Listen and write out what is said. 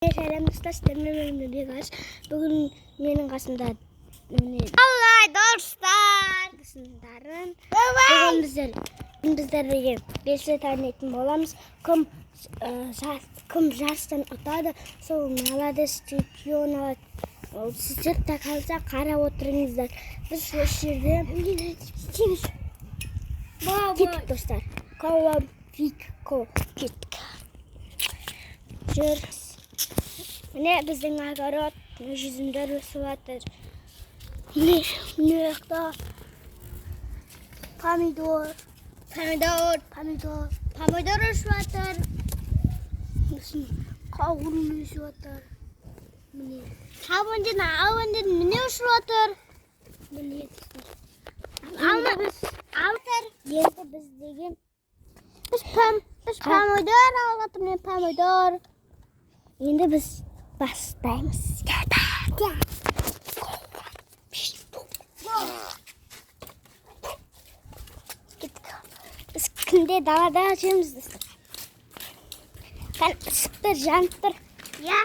Сәлем, достар! Сіздермен бірге бүгін менің қасымда, міне, Қалай, достар? Дарын. Бүгін біздер деген белсене ойнайтын боламыз. Кім кім жарыстан ұтады, сол молодец, чемпион алады. Ол сіздер до конца қарап отырыңыздар. Біз осы жерде кеттік, достар. Коломфикко, кеттік. Жүр. Міне, біздің огород, міне, жүзімдер өсіп жатыр. Міне, мына жақта помидор, Помидор. помидор, Помидор өсіп жатыр. Сосын қауын өсіп жатыр. Міне, Қауынден, ауынден міне өсіп жатыр. міне, достар. Алма, Енді біз, Алтыр. енді біз деген Біз помидор алып жатыр, міне, помидор. Енді біз бастаймыз. Кеттік. Кеттік. Біз күнде далада жүреміз, достар. Кән, ысып тұр, жанып тұр. Иә.